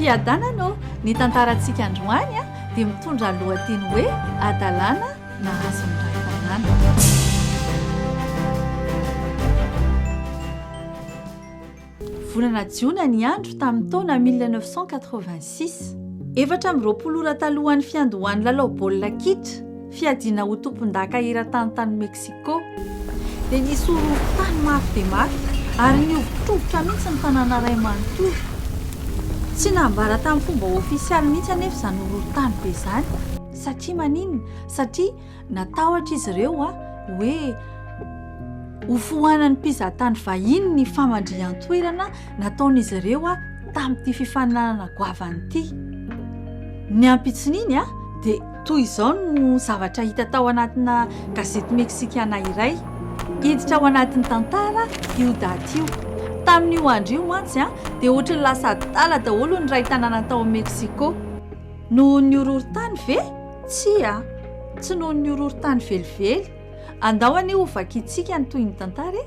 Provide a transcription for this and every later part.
Fiadanana ô! Ny tantarantsika androany dia mitondra lohateny hoe Hadalana nahazo ny ray tanàna. Volana jiona ny andro tamin'ny taona 1986. 24 ora talohan'ny fiandohan'ny lalao baolina kitra, fiadiana ho tompondaka eran-tany tany Mexico, dia nisy horohorontany mafy dia mafy ary nihovitrovitra mihitsy ny tanàna iray manontolo. Tsy nambara tamin'ny fomba ofisialy mihitsy anefa izany horohorontany be izany. Satria maninona? Satria Natahotra izy ireo hoe hofoanan'ny mpizahatany vahiny ny famandrihan-toerana nataon'izy ireo tamin'ity fifaninanana goavana ity. Ny ampitson'iny dia toy izao no zavatra hita tao anatina gazety meksikana iray. Hiditra ao anatin'ny tantara io daty io. Tamin'io andro io mantsy dia ohatran'ny lasa adala daholo ny iray tanàna tao Mexico. Noho ny horohorontany ve? Tsia, tsy noho ny horohorontany velively. Andao anie hovakintsika ny tohin'ny tantara e!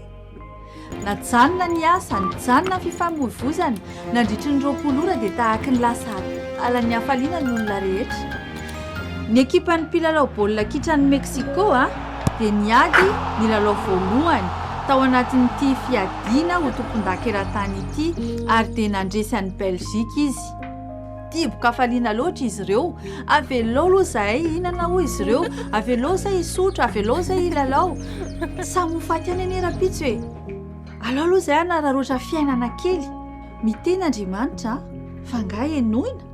Najanona ny asa, nijanona ny fifamoivoizana, nandritry ny 20 ora dia tahaky ny lasa adalan'ny hafaliana ny olona rehetra. Ny ekipan'ny mpilalao baolina kitran'i Mexico dia niady ny lalao voalohany tao anatin'ity fiadiana ho tompondaka eran-tany ity ary dia nandresy an'i Belgique izy. Dibo-kafaliana loatra izy ireo. Avelao aloha izahay hihinana hoy izy ireo, avelao izahay hisotro, avelao izahay hilalao. Samy ho faty ihany anie rahampitso e! Alao aloha izahay hanararaotra fiainana kely. Miteny Andriamanitra fa angaha henoina?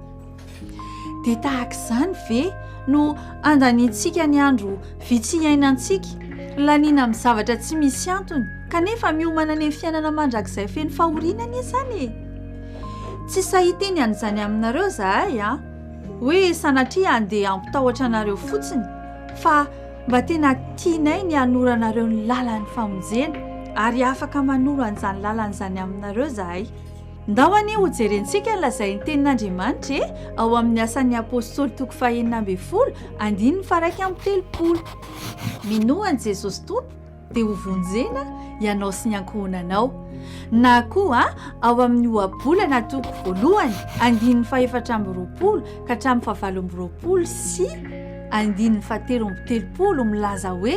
Dia tahaka izany ve no handaniantsika ny andro vitsy iainantsika, laniana amin'ny zavatra tsy misy antony, kanefa miomana any amin'ny fiainana mandrakizay feno fahoriana anie izany e? Tsy sahy hiteny an'izany aminareo izahay an! Hoe sanatria handeha hampitahotra anareo fotsiny, fa mba tena tianay ny hanoro anareo ny lalan'ny famonjena, ary afaka manoro an'izany lalana izany aminareo izahay. Ndao anie hojerentsika ny lazain'ny Tenin'Andriamanitra e, ao amin'ny Asan'ny Apostoly toko fahenina ambin'ny folo, andininy faha-31. Minoa an'i Jesosy Tompo, dia ho vonjena ianao sy ny ankohonanao. Na koa ao amin'ny Ohabolana toko voalohany, andininy fahefatra amby roapolo ka hatramin'ny fahavalo amby roapolo sy andininy fahatelo amby telopolo milaza hoe,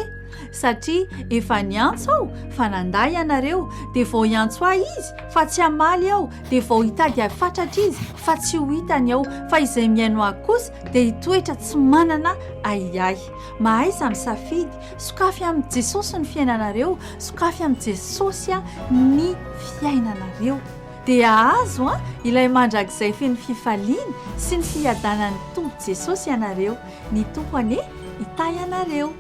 Satria efa niantso aho, fa nandà ianareo, dia vao hiantso ahy izy, fa tsy hamaly aho, dia vao hitady ahy fatratra izy, fa tsy ho hitany aho, fa izay mihaino ahy kosa dia hitoetra tsy manana ahiahy. Mahaiza misafidy, Sokafy amin'i Jesosy ny fiainanareo, sokafy amin'i Jesosy ny fiainanareo. Dia hahazo ilay mandrakizay feno fifaliana sy ny fiadanan'ny Tompo Jesosy ianareo. Ny Tompo anie hitahy anareo.